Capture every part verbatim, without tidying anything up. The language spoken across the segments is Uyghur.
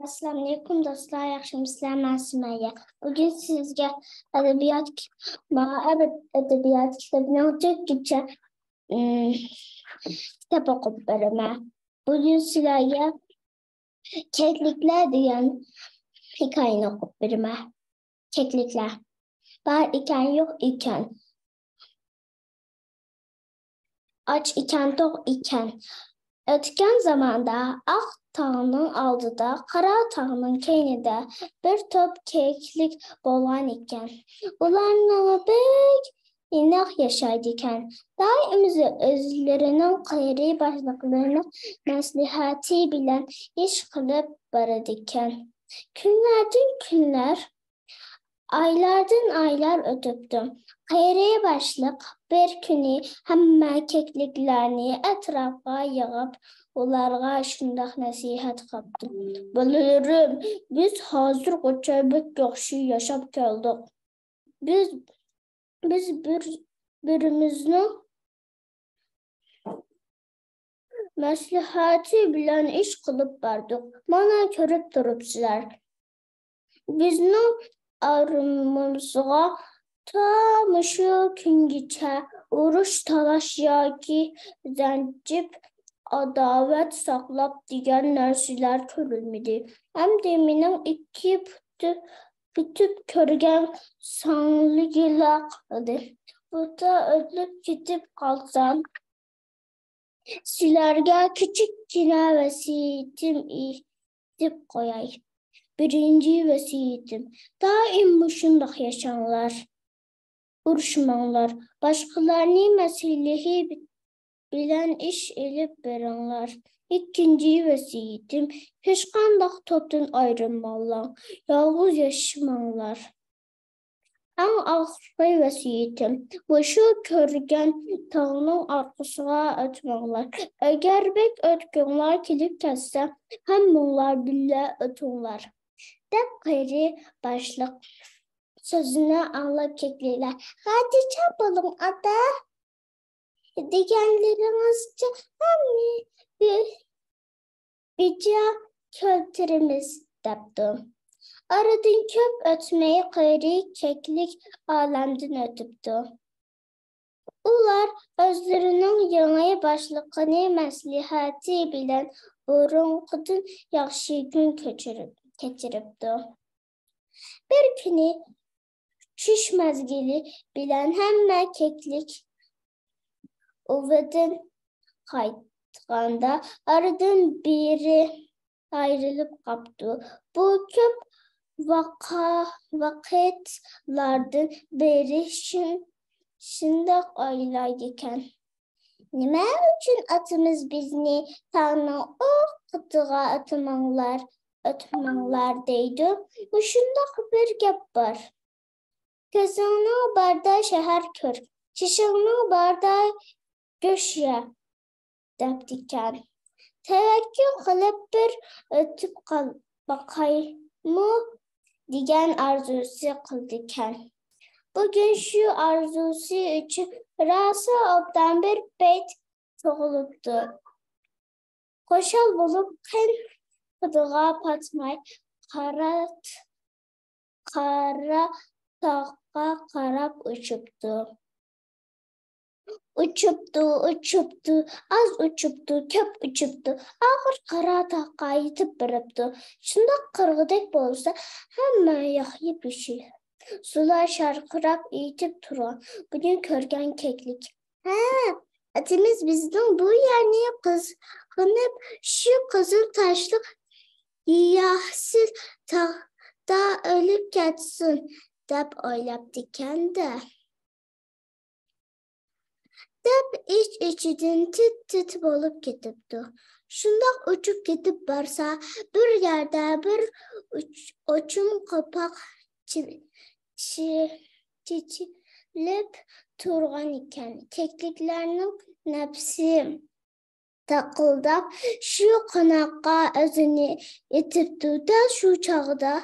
ئەسسالامۇئەلەيكۇم دوستلار، ياخشىمۇسىلەر؟ مەن سۈمەييە. بۈگۈن سىزگە ئەدەبىيات، مانا ئەدەبىيات كىتابىنىڭ تۈركچە، ئىم، كىتاب ئوقۇپ بېرىمەن. بۈگۈن سىلەرگە كەكلىكلەر دېگەن ھېكايىنى ئوقۇپ بېرىمەن. كەكلىكلەر. بار ئىكەن، يوق ئىكەن. ئاچ ئىكەن، توق ئىكەن. ئۆتكەن زاماندا ئاق تاغنىڭ ئالدىدا، قارا تاغنىڭ كەينىدە بىر توپ كەكلىك بولغان ئىكەن. ئۇلارنىڭ بەك ئىناق ياشايدىكەن. دائىم ئۆزلىرىنىڭ قېرى باشلىقلىرىنىڭ مەسلىھەتى بىلەن ئىش قىلىپ بارىدىكەن. كۈنلەردىن كۈنلەر، ئايلاردىن ئايلار ئۆتۈپتۇ. قېرى باشلىق بىر كۈنى ھەممە كەكلىكلەرنى ئەتراپقا يىغىپ، ئۇلارغا شۇنداق نەسىھەت قىلىپتۇ: «بالىلىرىم، بىز ھازىرغىچە بەك ياخشى ياشاپ كەلدۇق. بىز، بىز بىر، بىرىمىزنىڭ مەسلىھەتى بىلەن ئىش قىلىپ باردۇق. مانا كۆرۈپ تۇرۇپسىلەر. بىزنىڭ ئارىمىزغا تا مۇشۇ كۈنگىچە ئۇرۇش، تالاش ياكى زەنجىپ، ئاداۋەت ساقلاپ دېگەن نەرسىلەر كۆرۈلمىدى. ئەمدى مېنىڭ ئىككى پۇتى پۈتۈپ كۆرگەن ساڭلىگىلا قالدى. بۇتا ئۆتۈپ كېتىپ قالسام، سىلەرگە كىچىككىنە ۋەسىيىتىم ئېيتىپ قوياي. بىرىنچى ۋەسىيىتىم، دائىم مۇشۇنداق ياشاڭلار. ئۇرۇشماڭلار. باشقىلارنى مەسلىھەت بىلەن ئىش ئېلىپ بېرىڭلار. ئىككىنچى ۋەسىيىتىم، ھېچقانداق توپتىن ئايرىلماڭلار. يالغۇز ياشىماڭلار. ئەڭ ئاخىرقى ۋەسىيىتىم، مۇشۇ كۆرگەن تاغنىڭ ئارقىسىغا ئۆتمەڭلار. ئەگەر بەك ئۆتكۈڭلار كېلىپ كەتسە، ھەممىڭلار بىللە ئۆتۈڭلار» دەپ قېرى باشلىق سۆزىنى ئاڭلاپ كەكلىكلەر: «خاتىرجەم بولۇڭ، ئاتا. دېگەنلىرىڭىزچە ھەممە بىجا كەلتۈرىمىز» دەپتۇ. ئارىدىن كۆپ ئۆتمەي قېرى كەكلىك ئالەمدىن ئۆتۈپتۇ. ئۇلار ئۆزلىرىنىڭ يېڭى باشلىقىنى مەسلىھەتى بىلەن بۇرۇنقىدىن ياخشى كۈن كۆچۈرۈپ، كەچۈرۈپتۇ. بىر كۈنى چۈش مەزگىلى بىلەن ھەممە كەكلىك ئۇۋىدىن قايتقاندا، ئارىدىن بىرى ئايرىلىپ قاپتۇ. بۇ كۆپ ۋاقا-، ۋاقىتلاردىن بېرى شۇن-، شۇنداق ئويلايدىكەن. «نېمە ئۈچۈن ئاتىمىز بىزنى تاغنىڭ ئۇ قېتىغا ئۆتمەڭلار، ئۆتمەڭلار دەيدۇ؟ مۇشۇنداق بىر گەپ بار: كۆزۈڭنىڭ باردا شەھەر كۆر، چىشىڭنىڭ باردا گۆش يە» دەپتىكەن. تەۋەككۈل قىلىپ بىر ئۆتۈپ قال-، باقايمۇ دېگەن ئارزۇسى قىلىدىكەن. بۈگۈن شۇ ئارزۇسى ئۈچۈن راسا ئوبدان بىر پەيت تۇغۇلۇپتۇ. خۇشال بولۇپ قېنىقىدىغا پاتماي قارا، قارا تاغقا قاراپ ئۇچۇپتۇ. ئۇچۇپتۇ، ئۇچۇپتۇ، ئاز ئۇچۇپتۇ، كۆپ ئۇچۇپتۇ. ئاخىر قارا تاغقا يېتىپ بېرىپتۇ. شۇنداق قارىغۇدەك بولسا، ھەممە ياقلىق يېشىل. سۇلار شارقىراپ ئېيتىپ تۇرغان بۇنى كۆرگەن كەكلىك: «ھە، ئاتىمىز بىزنىڭ بۇ يەرنى قىزغىنىپ، شۇ قىزىل تاشلىق گىياھسىز تاغدا ئۆلۈپ كەتسۇن» دەپ ئويلاپتىكەن-دە، دەپ ئىچ-ئىچىدىن تىت-تىت بولۇپ كېتىپتۇ. شۇنداق ئۇچۇپ كېتىپ بارسا، بىر يەردە بىر ئوچ-، ئوچۇم قاپاق چى-، چى-، چېچىلىپ تۇرغان ئىكەن. كەكلىكلەرنىڭ نەپسى تاقىلداپ، شۇ قوناققا ئۆزىنى ئېتىپتۇ. دەل شۇ چاغدا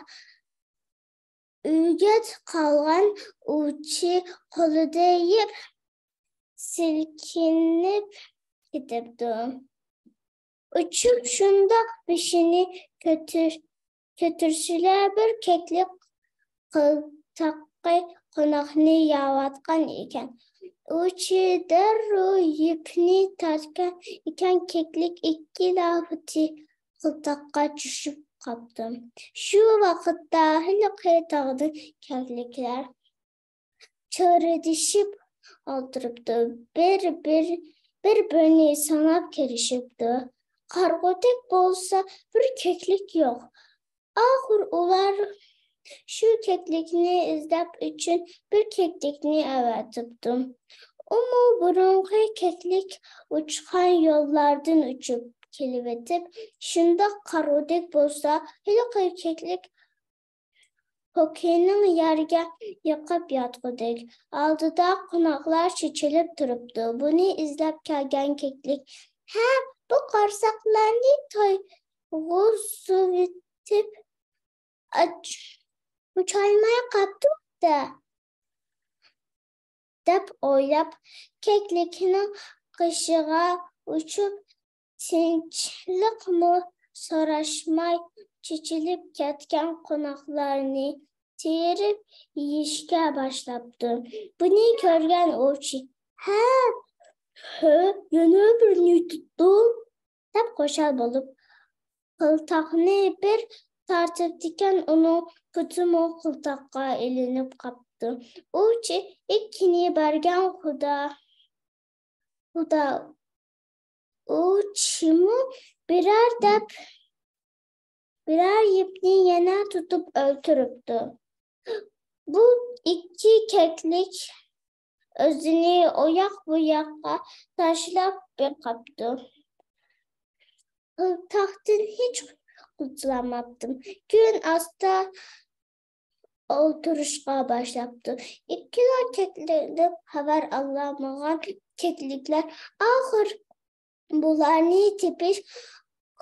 ئۆگەت قالغان ئۇچى قولىدا يىپ سىلكىنىپ كېتىپتۇ. ئۇچۇپ شۇنداق بېشىنى كۆتۈر-، كۆتۈرسىلە، بىر كەكلىك قىلتاققا قوناقنى يەۋاتقان ئىكەن. ئوۋچى دەررۇ يىپنى تارتقان ئىكەن، كەكلىك ئىككىلا پۇتى قىلتاققا چۈشۈپ قاپتۇ. شۇ ۋاقىتتا ھېلىقى تاغدىن كەكلىكلەر چىرىدىشىپ ئولتۇرۇپتۇ. بىر-بىر، بىر-بىرىنى ساناپ كىرىشىپتۇ. قارىغۇدەك بولسا بىر كەكلىك يوق. ئاخىر ئۇلار شۇ كەكلىكنى ئىزدەپ ئۈچۈن بىر كەكلىكنى ئەۋەتىپتۇ. ئۇمۇ بۇرۇنقى كەكلىك ئۇچقان يوللاردىن ئۇچۇپ كېلىۋېتىپ، شۇنداق قارىغۇدەك بولسا، ھېلىقى كەكلىك پوكىنىڭ يەرگە يىقىپ ياتقۇدەك. ئالدىدا قوناقلار چېچىلىپ تۇرۇپتۇ. بۇنى ئىزدەپ كەلگەن كەكلىك، ھە، بۇ قورساقلارنى تويغۇزۇۋېتىپ ئاچ-، ئۇچالماي قاپتۇ-دە، دەپ ئويلاپ، كەكلىكنىڭ قېشىغا ئۇچۇپ، تىنچلىقمۇ سوراشماي، چېچىلىپ كەتكەن قوناقلارنى تېرىپ يېيىشكە باشلاپتۇ. بۇنى كۆرگەن ئوۋچى، ھە، ھە، يەنە بىرنى تۇتتۇم، دەپ خۇشال بولۇپ، قىلتاقنى بىر تارتىپتىكەن، ئۇنىڭ پۇتىمۇ قىلتاققا ئىلىنىپ قاپتۇ. ئوۋچى ئىككىنى بەرگەن خۇدا، خۇدا، ئوۋچىمۇ بىرەر دەپ، بىرەر يىپنى يەنە تۇتۇپ ئۆلتۈرۈپتۇ. بۇ ئىككى كەكلىك ئۆزىنى ئۇياق-بۇياققا تاشلاپ بېقىپتۇ. قىلتاقتىن ھېچ قۇتۇلالماپتۇ. كۈن ئاستا ئولتۇرۇشقا باشلاپتۇ. ئىككىلا كەكلىكتىن خەۋەر ئالالمىغان كەكلىكلەر ئاخىر بۇلارنى تېپىش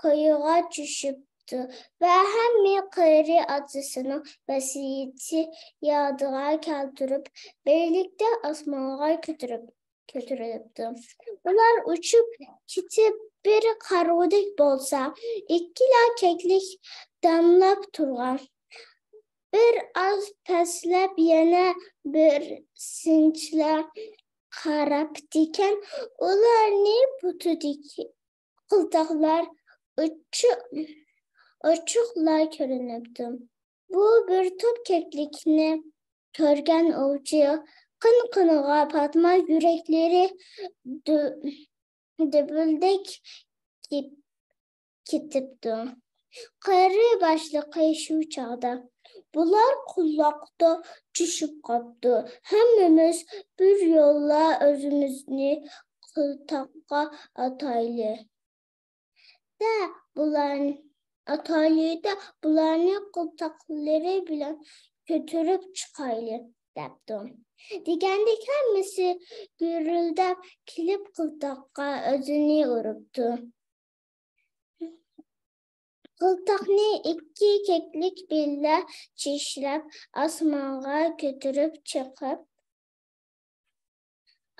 كويىغا چۈشۈپتۇ ۋە ھەممە قېرى ئاتىسىنىڭ ۋەسىيىتى يادىغا كەلتۈرۈپ، بىرلىكتە ئاسمانغا كۆتۈرۈپ، كۆتۈرۈلۈپتۇ. ئۇلار ئۇچۇپ كېتىپ بىر قارىغۇدەك بولسا، ئىككىلا كەكلىك دانلاپ تۇرغان. بىر ئاز پەسلەپ يەنە بىر سىنچىلاپ قاراپتىكەن، ئۇلارنى پۇتىدىكى قىلتاقلار ئوچۇق، ئوچۇقلا كۆرۈنۈپتۇ. بۇ بىر توپ كەكلىكنى كۆرگەن ئوۋچى قىن-قىنىغا پاتماي، يۈرەكلىرى دۈ-، دۈپۈلدەپ كېتىپتۇ. قېرى باشلىقى شۇ چاغدا، بۇلار قۇلاقتا چۈشۈپ قاپتۇ. ھەممىمىز بىر يوللا ئۆزىمىزنى قىلتاققا ئاتايلى. دە، بۇلارنى ئاتايلى-دە، بۇلارنى قىلتاقلىرى بىلەن كۆتۈرۈپ چىقايلى، دەپتۇ. دېگەندەك ھەممىسى گۈرۈلدەپ كېلىپ قىلتاققا ئۆزىنى ئۇرۇپتۇ. قىلتاقنى ئىككى كەكلىك بىللە چىشلەپ ئاسمانغا كۆتۈرۈپ چىقىپ،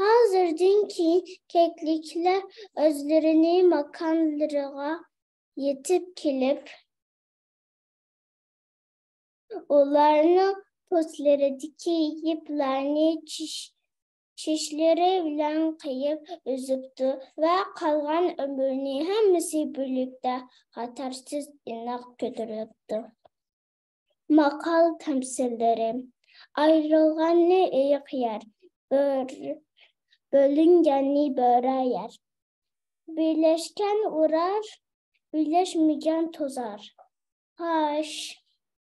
ھازىردىن كېيىن كەكلىكلەر ئۆزلىرىنى ماكانلىرىغا يېتىپ كېلىپ، ئۇلارنىڭ پۇتلىرىدىكى يىپلارنى چىش-، چىشلىرى بىلەن قىيىپ ئۈزۈپتۇ ۋە قالغان ئۆمرىنى ھەممىسى بىرلىكتە خاتىرىسىز ئىناق كۆتۈرۈلۈپتۇ. ماقال تەمسىللىرى. ئايرىلغاننى ئېيىق يەر، بۆر-، بۆلۈنگەننى بۆرە يەر. بىرلەشكەن ئۇرار، بىرلەشمىگەن توزار. خوش.